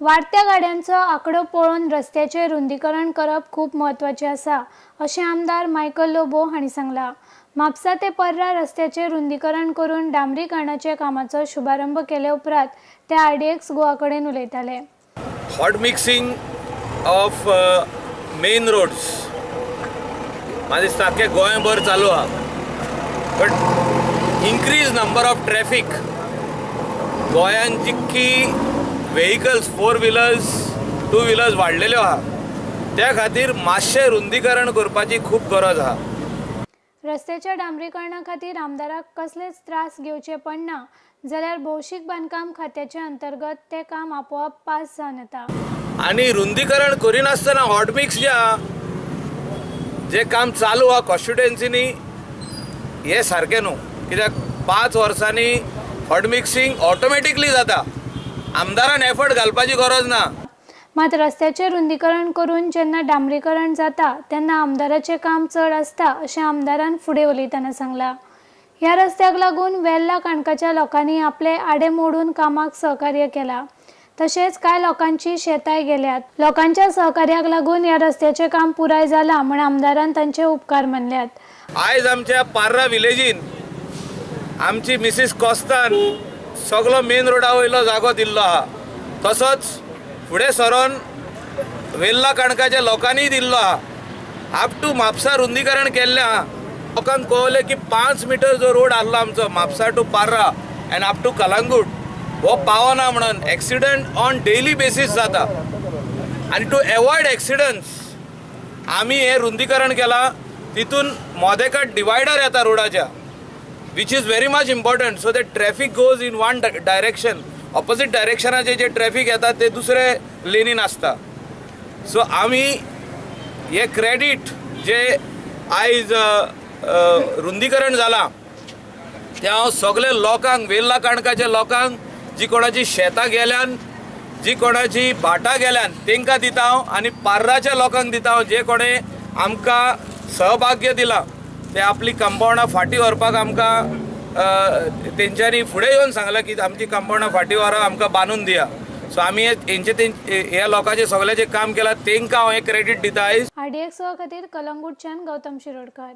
वाडत्या गाड्यांचो आंकडो पळोवन रस्त्याचें रुंदीकरण करप खूब म्हत्वाचें आसा, अशें आमदार मायकल लोबो हांणी सांगलां. म्हापसा ते पर्रा रस्त्याचें रुंदीकरण करून डांबरीकरणाच्या कामाचो शुभारंभ केले उपरांत ते आरडीएक्स गोवा कडेन उलयताले. Hot mixing of main roads म्हाका दिसता आख्खे गोंयभर चालू आहा, but increase number of traffic, गोंयान जितकी vehicles, four wheelers, two wheelers वाडलेल्यो आहा, त्या खातीर मातशें रुंदीकरण करपाची खूब गरज आहा. रस्त्याच्या डांबरीकरणा खातीर आमदाराक कसलेच त्रास घेवचे पडना जाल्यार भौशीक बांदकाम खात्याचे अंतर्गत ते काम आपोआप पास जावन येता. आनी रुंदीकरण करिनासतना हॉट मिक्स जे आहा, जे काम चालू आहा कॉन्स्टिट्युएन्सीनी, हे सारकें न्हू, कित्याक 5 वर्सांनी हॉट मिक्सिंग ऑटोमॅटिकली जाता, आमदारान एफर्ट घालपाची गरज ना. मात रस्त्याचें रुंदीकरण करून जेन्ना डांबरीकरण जाता तेन्ना आमदाराचें काम चड आसता, अशें आमदारान फुडें उलयतना सांगलां. ह्या रस्त्याक लागून वेल्ला काणकाच्या लोकांनी आपले आडे मोडून कामाक सहकार्य केलां. तशेंच कांय लोकांची शेतांय गेल्यात. लोकांच्या सहकार्याक लागून ह्या रस्त्याचें काम पुराय जालां म्हूण आमदारान तांचे उपकार मानल्यात. आयज आमच्या पार्रा विलेजीन आमची मिसीस कॉस्तान सगलो मेन रोडा वयलो जागो दिल्लो आहा. तसोच फुडें सरोन वेल्ला काणकाच्या लोकांनीय दिल्लो आहा. अप टू म्हापसा रुंदीकरण केल्लें आहा. लोकांक कळलें की 5 मिटर जो रोड आहलो आमचो Mapusa to Parra and up to Calangute, हो पावना म्हणून एक्सिडंट ऑन डेली बेसीस जाता आनी टू एवॉयड एक्सिडंट्स आमी हें रुंदीकरण केलां. तितून मोदेकाट डिवायडर येता रोडाच्या, which is very much important, so that traffic goes in one direction. Opposite डायरेक्शनाचे J traffic येता ते दुसरे लेनीन आसता. सो आमी हे क्रेडीट जे आयज अ, अ, रुंदीकरण जालां तें हांव सगळे लोकांक, वेल्ला काणकाच्या लोकांक, जी कोणाची शेतां गेल्यान, जी कोणाची भाटां गेल्यान, तांकां दिता हांव आनी पार्राच्या लोकांक दिता हांव, जे कोणें आमकां सहभाग्य दिलां, ते आपली कंपावंडां फाटीं व्हरपाक आमकां तेंच्यांनी फुडें येवन सांगलां की आमची कंपावंडां फाटीं व्हरा, आमकां बांदून दिया. सो आमी हे हेंचे ह्या लोकांचें सगळ्याचें काम केलां, तांकां हांव हें क्रेडीट दिता आयज. आरडीएक्स खातीर कलंगूटच्यान गौतम शिरोडकर.